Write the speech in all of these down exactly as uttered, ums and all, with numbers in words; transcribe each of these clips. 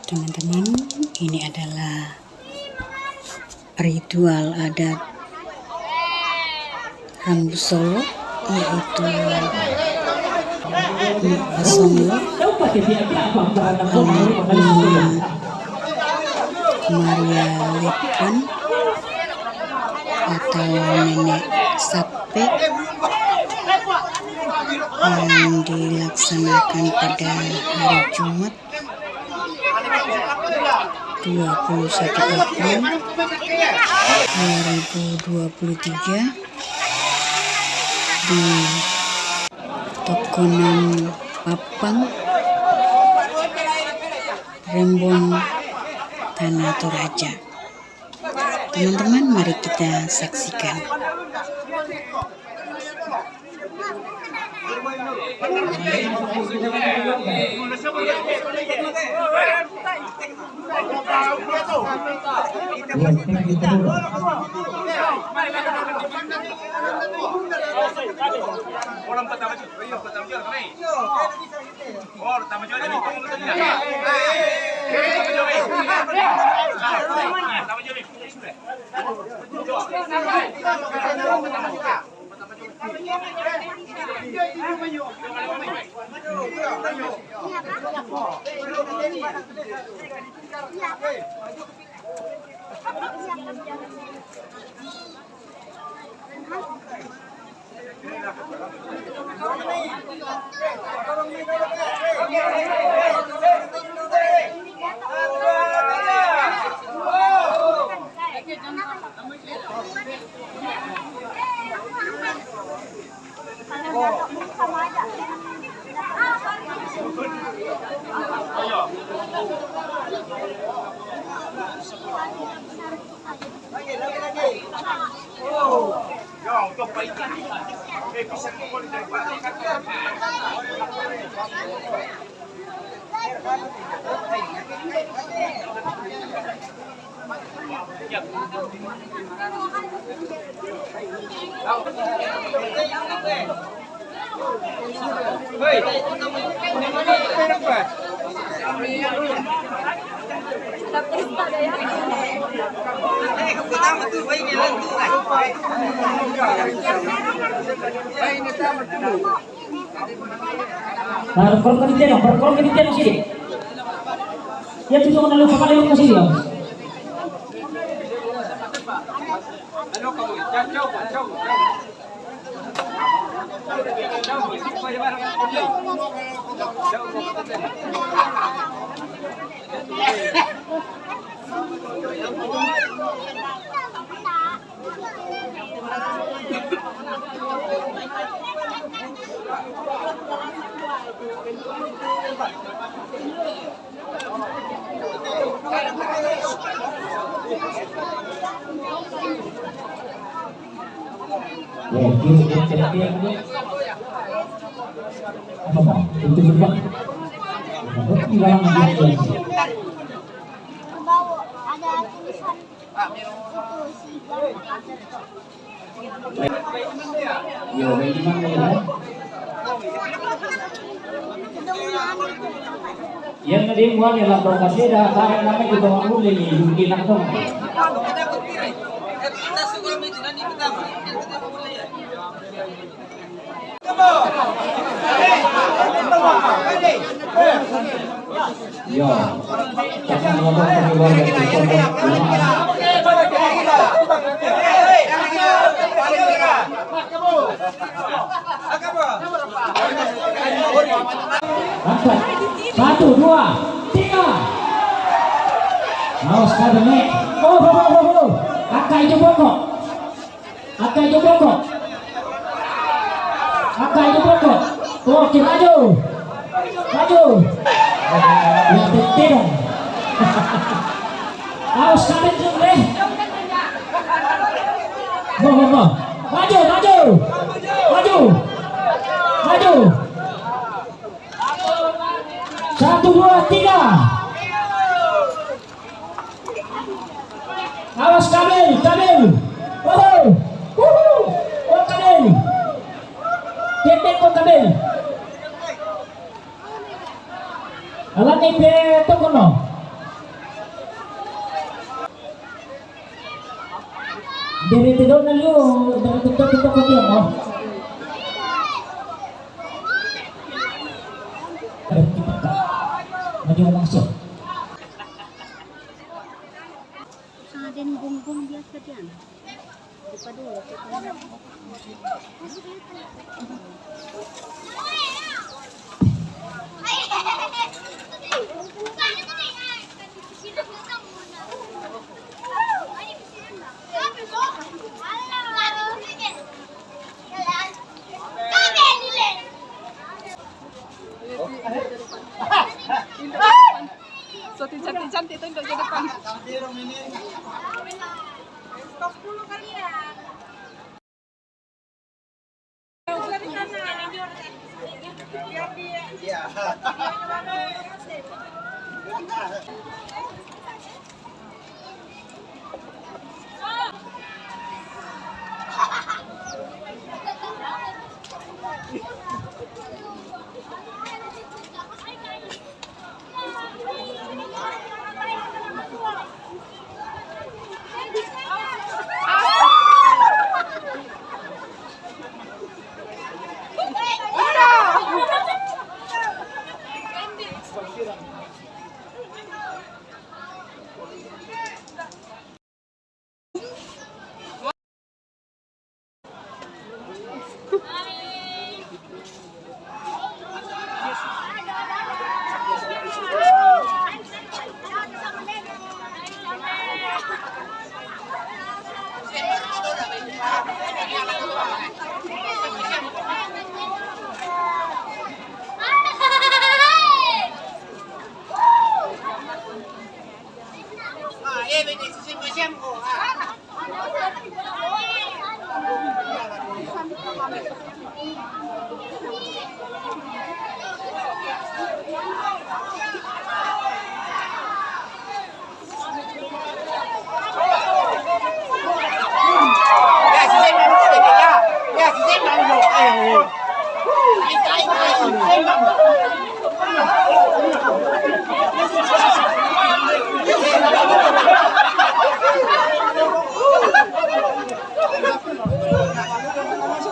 Teman-teman, ini adalah ritual adat Rambu Solo, yaitu Mak Basongo, almarhumah Maria Lepan, atau Nenek Sape, yang dilaksanakan pada hari Jumat, dua puluh satu April dua ribu dua puluh tiga, di Tokonan Papang, Rembon, Tanah Toraja. Teman-teman, mari kita saksikan. Nah, perkong di tiang, perkong di tiang sini. Ya, itu cuma lalu pakai lima sini ya. Ya, itu, itu, itu, itu. Apa, Bang? Itu juga. Apa, Bang? Itu dalam dia. Ada tulisan itu, si Bang. Yo, bagaimana ya? Yang tadi muat yang lapor kasih dah, tarik nama kita orang dulu ni, mungkin langsung. Ya. Angkat. Satu, dua, tiga. Awas, kada, Nek. Oh, oh, oh, oh, oh. Angkat itu pokok. Angkat itu pokok. Angkat itu pokok. Oke, maju. Maju. Ya, betul. Awas, kada, deh. Maju, maju. Maju. Maju. Satu, dua, tiga. Awas, Kamil, Kamil. Oh, oh, oh, Kamil. Tepek ko, Kamil. Alani pe tokono. Dari tidur na lu, dari tidur kita ke dia, no? Maju masuk. Sa din gunggong biasa diyan. Di pa doon. So, cantik-cantik tunjuk ke depan. Stop dulu kalian. Biar dia. Iya.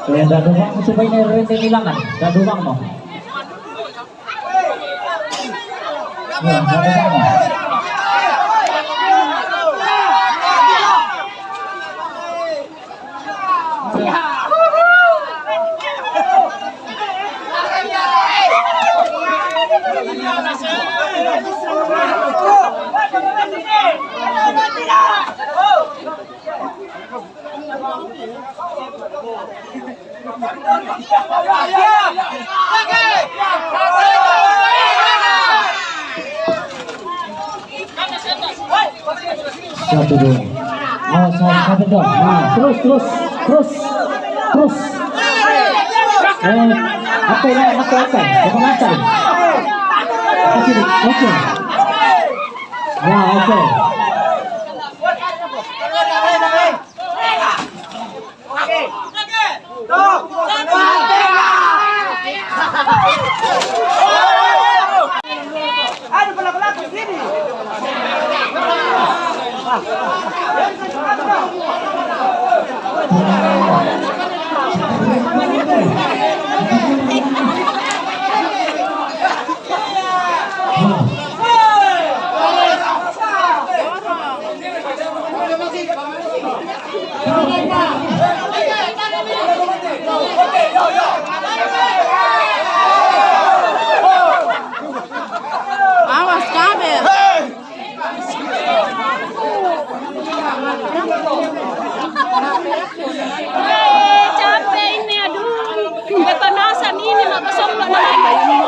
Kaya dadumang mo subay na rin tinilangan. Dadumang mo. Satu, dua. Awas, awas, satu, dua. Nah, terus, terus, terus, terus. Eh, apa ya, apa, apa? Jangan lancar. Oke, oke. Ya, oke. Awas, kabel. Eh, capek ini, aduh. Kepanasan ini, maka sombong lagi.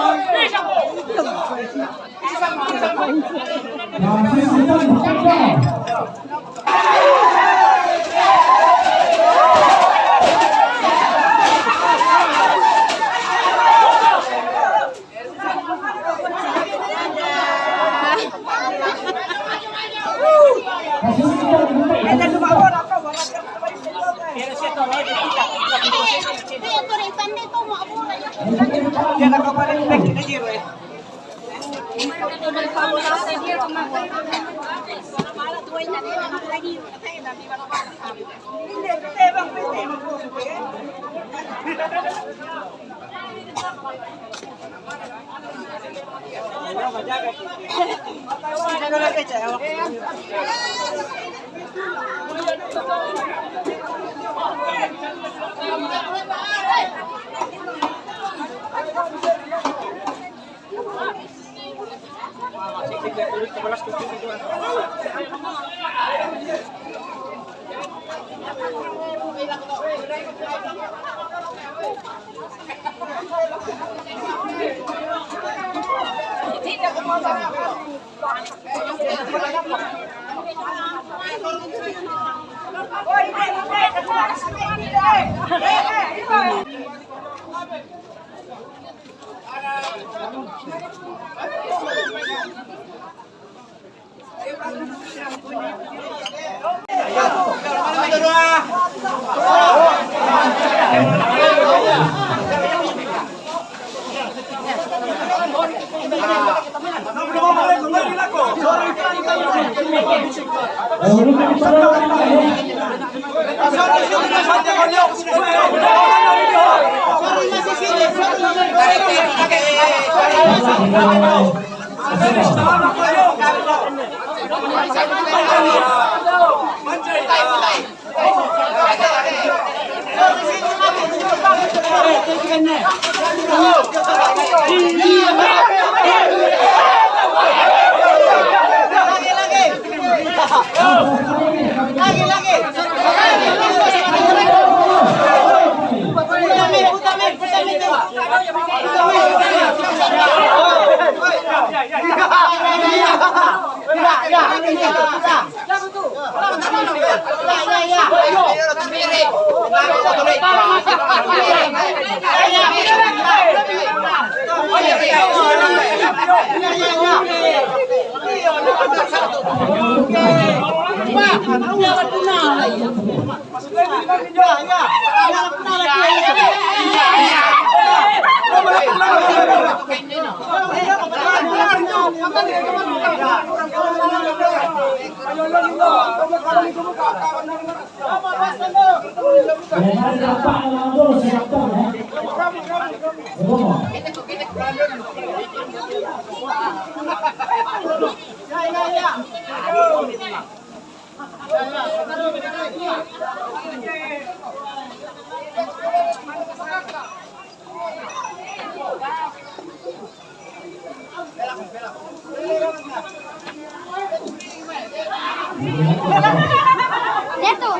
Lihat tuh.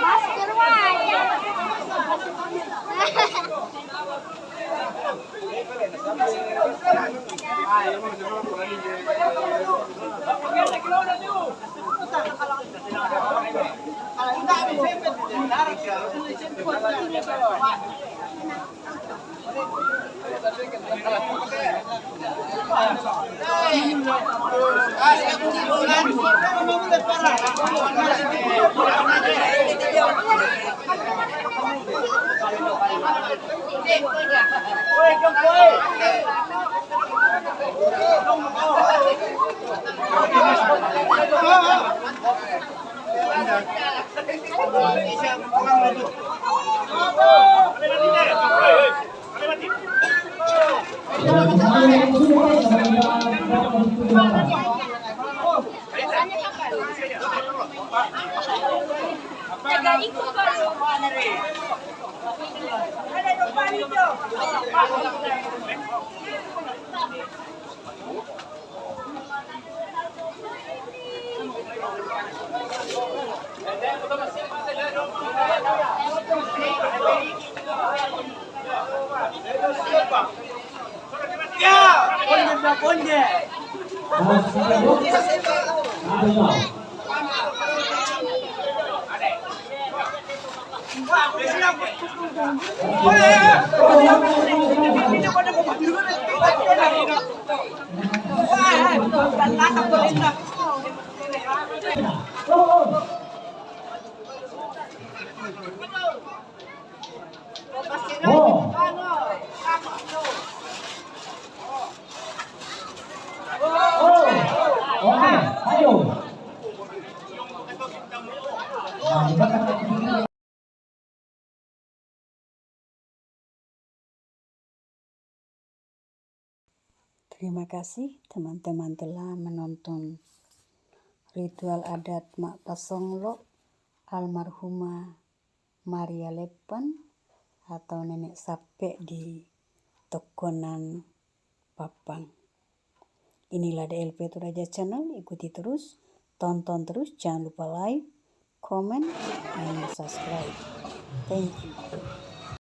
Masker wajah. Oh. Oh. Oke, ayo. Terima kasih teman-teman telah menonton ritual adat Mak Pasonglo almarhumah Maria Lepan atau Nenek Sape di Tokonan Papang. Inilah D L P Toraja Channel, ikuti terus, tonton terus, jangan lupa like, comment, and subscribe. Thank you.